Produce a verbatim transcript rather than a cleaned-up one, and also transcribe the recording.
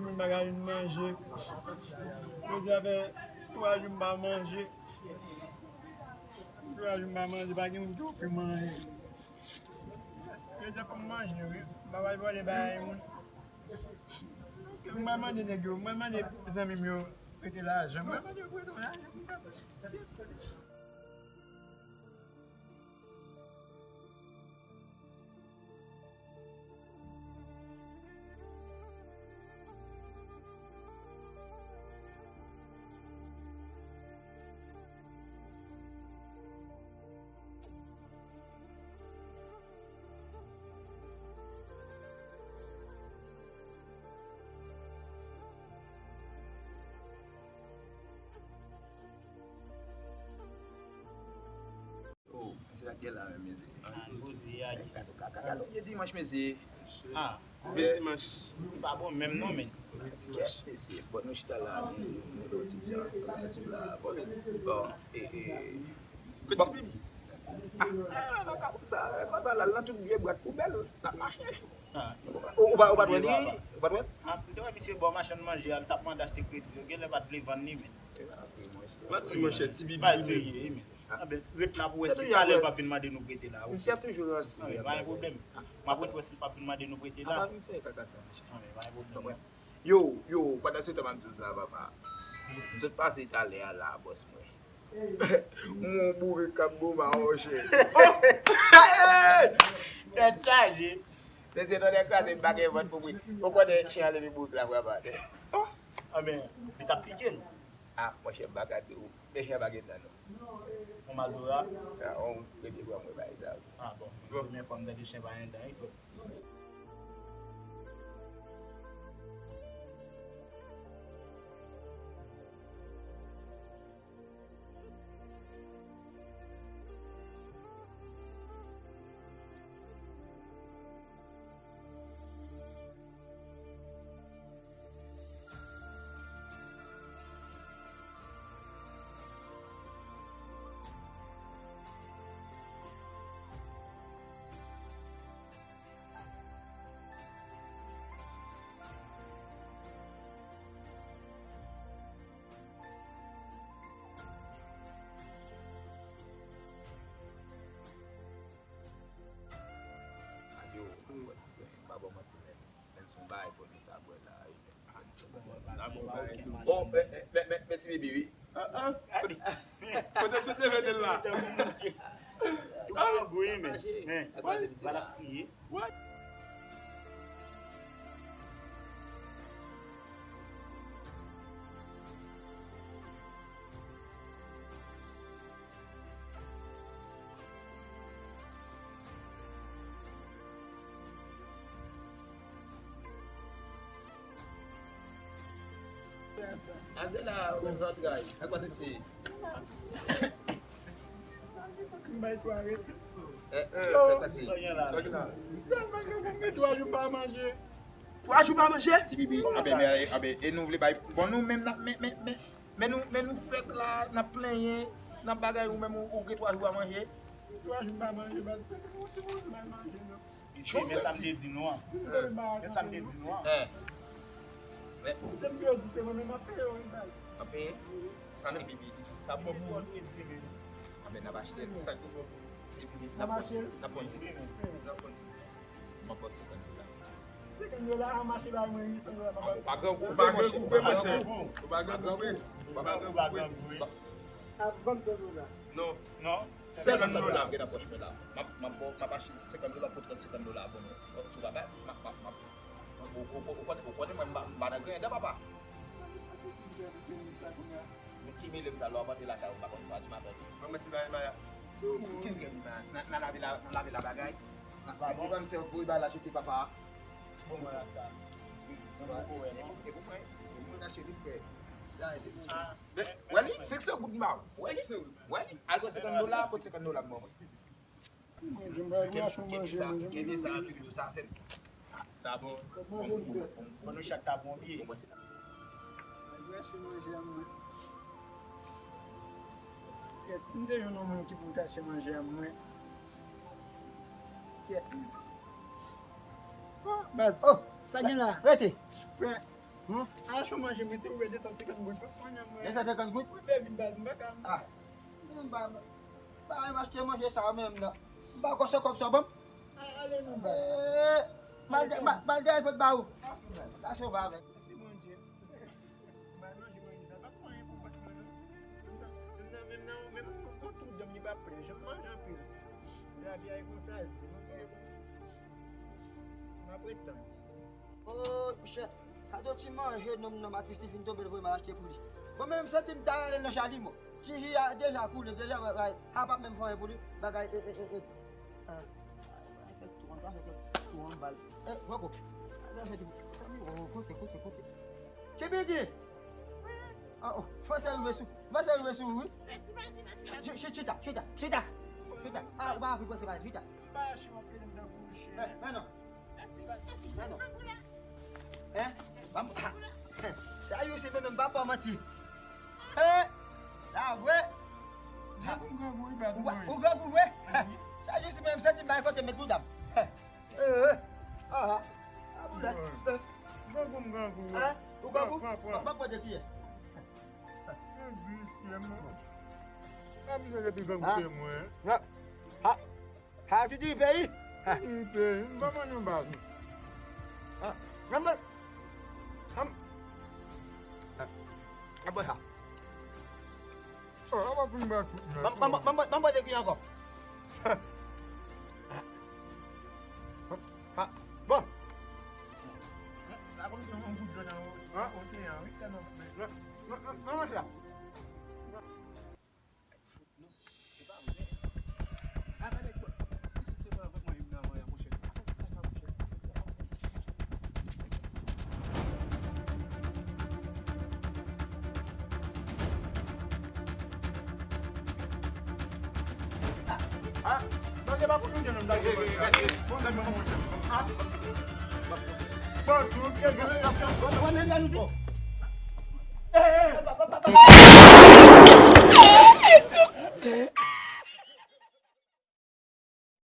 Moun pa ka vin manje. Jodi a fè twa jou m pa manje. Twa jou m pa manje, pa gen moun ki ofri manje. Jodi a fò m manje, wi. M pa pral vòlè bagay moun. Mwen mande nèg yo, mwen mande zanmi m yo prete lajan. Mwen mande yo prete lajan. Oh, se sa k gen la menm, mesye. Ah, poze a. Kado, kado, kado. Ye dimanch, mesye. Ah, ouvè dimanch. Li pa bon menm non, men. Ouvè dimanch. Yes, mesye. Bon, nou chita la, nou, nou, nou, ti jan, nou la, bon, bon, e, e, Kote ti bibi? Ah, ah, vakabon sa, konsa la, nan tout vye bwat poubèl, l ap mache. Ah. Ou, ou pa, ou pa t wè li? Ou pa t wè l? Ah, m te wè misye bò machann manje a, l t ap mande achte kredi, yo genlè pa t vle vann li, men. Manti, monchè, ti bibi li menm. Anben, ret la pou wè si talè l p ap vin mande nou prete la. Misye ap toujou ranse. Anben, pa gen pwoblèm. M ap ret wè si l p ap vin mande nou prete la. Apa vin fè kaka sa, monchè. Anben, pa gen pwoblèm. Yo, yo, pandan se tan m ap di w sa, papa. M sot pase talè a la, bòs mwen. Yon bourik k ap goumen, monchè. Oh! Tèt chaje. Mesye, tande kraze, m pa gen vant pou bri. Ou konnen chen an leve bourik la, papa. Oh! Anben, li t ap pike l. Ah, monchè, m pa ka di w. Men chen an pa gen dan, non. Yon mazora? Ah, yon premye fwa mwen bay sa. Ah, bon. Premye fwa m tande chen pa gen dan, wi, frè. Ayo, mwen wè kouzen, m pa ba w manti, men, menm si yon bagay fò nou ta bwè la, wi, men. Bon, men, men, men, men ti bibi, wi. Ah, ah. Kote sot leve de l la? Ou pa nan gou, wi, men. Men, va l ap kriye. Ade la, ou zantray. Ak pase misye. M bay twa resi. Eh, eh, sa k pase? Sa k la? Tèlman ke pou m gen twa jou pa manje. Twa jou pa manje? Ti bibi. Anben, men, anben, e nou vle bay. Bon, nou menm, n ap, men, men, men, men nou, men nou fèk la, n ap plenyen, n ap bagay, ou menm, ou, ou gen twa jou pa manje. Twa jou pa manje, baz. Mete pou yon ti moun, bay manje, non. Mesye, men sa m te di nou an. Men sa m te di nou an. Eh. Men se m te di, se mwen menm ap peye yo, wi, baz. Ap peye? Sa ti bibi. Sa bon pou ou. Anben, n ap achte l. Sa k pou bon pou ou? Ti bibi, n ap fè yon ti, n ap fè yon ti, n ap fè yon ti. M ap ba w senkant dola. Senkant dola, a mache bay mwen uit san dola, papa. Ou pa grangou vre, monchè. Ou pa grangou vre. Ou pa grangou vre. Ah, ban m san dola. Non. Non. Sèlman san dola m gen nan pòch mwen la. M ap, m ap ba w, m ap achte senkant dola pou trannsenkant dola pou nou. Si w pa bay, m ap, m ap, m ap, ou, ou, ou, ou konnen, ou konnen mwen, m pa, m pa nan griyen dan, papa. Moun ki mele m sa, lè w ap antre lakay ou, m pa konn sa di madanm. Mwen, mwen se Dany Mayas. Ki Dany Mayas? Nan, nan lave la, nan lave la bagay. Nan, nan, nan, se voye bagay la jete, papa. Bon, mwen rasta. E pou, e pou mwen, e pou mwen, cheri, frè. Wè li, senk san goud m ba ou. Wè li, wè li. Al pran senkant dola, pot senkant dola m ban mwen. Manje, m pa gen machann manje, manje. Kenbe sa, kenbe sa, kenbe sa, fè m. Sa, sa bon. Fò nou chak ta pran pye. Mwen se la. Al rache manje a mwen. Kèt, si m te jwenn yon moun ki pou rache manje a mwen. Kèt. Oh, baz. Oh, sa gen la? Rete. Frè. Hmm? Achte yon manje, mwen, silvouplè, de san senkant goud. Fòk mwen, mwen. De san senkant goud? Mwen fè vin baz, mwen pa ka. Ah. Mwen pa, pa, pa, m achte manje sa menm nan. M pa konn se kòb sa w ban m. A-, ale non, baz. Eh, mal de, mal, mal de pot ba ou. Ah, baz. Sa se w pa avèk. Mèsi, Bondye. Mwen manje, manje sa. Pa pran anyen pou kont mwen, non. Menm nan, menm nan, menm nan, menm nan, yon twou dan m, li pa plen. Janm manje anpil. Lavi a e konsa l di. Mwen, mwen, mwen ap ret tann. Oh, monchè, gade yon ti manje nonm nan Matris li fin tonbe l voye m al achte pou li. Bon, men m santi m ta rale l nan chalimo. Ti ji a deja koule, deja, bay, bay, a p ap menm fè anyen pou li. Bagay, e, e, e, e. Ah, fè tou, an ta fè kèk tou anba l. Eh, gwo kòb. An ta fè tou. Sa mi, oh, kote, kote, kote. Ti Bidi! Ah, oh, fò se rive sou, fò se rive sou, wi. Mèsi, mèsi, mèsi, mèsi. Chi-, chi-, chita, chita, chita. Chita. Ah, ou pa anvi panse bagay, chita. M pa achte yon plen nan bouch. Eh, men non. Mèsi, mèsi. Men non. Hein? Sa yo se menm pa pa manti. Hein? La vre? Grangou, grangou, wi, pa ou, ou grangou vre? Sa yo se menm santi bay kote met bouda m. Eh, eh. Ah, ah. Ah, bouda. Eh. Grangou, grangou, wi. Hein? Ou grangou? Pran, pran, pran. Mwen pa pote pye. Mwen vye pye, mwen. Pa mizè depi grangou pye mwen. Ah. Ah. Ha, tu dis pays? Ha. Diri peyi, m pa manje yon baz. Ha, nan men. Ha. Ha. Ha, bon, ha. Oh, apa pou m ba tout nèt? Ban m, ban m, ban m, ban m pote ki ankò. Ha. Ha. Bon. La kòm se yon gout dlo nan okeyan, wi, tèlman. Non, non, non, non, la. Fout non, se pa vre. Ala nèg mwen, isit se mwen avèk mwen, menm nan mwen, monchè. Apa w fè sa, monchè? Ah, non, se pa pou nou de, non, bon, bon, bon, bon. Ah. Bon, nou, bon, bon, bon, bon.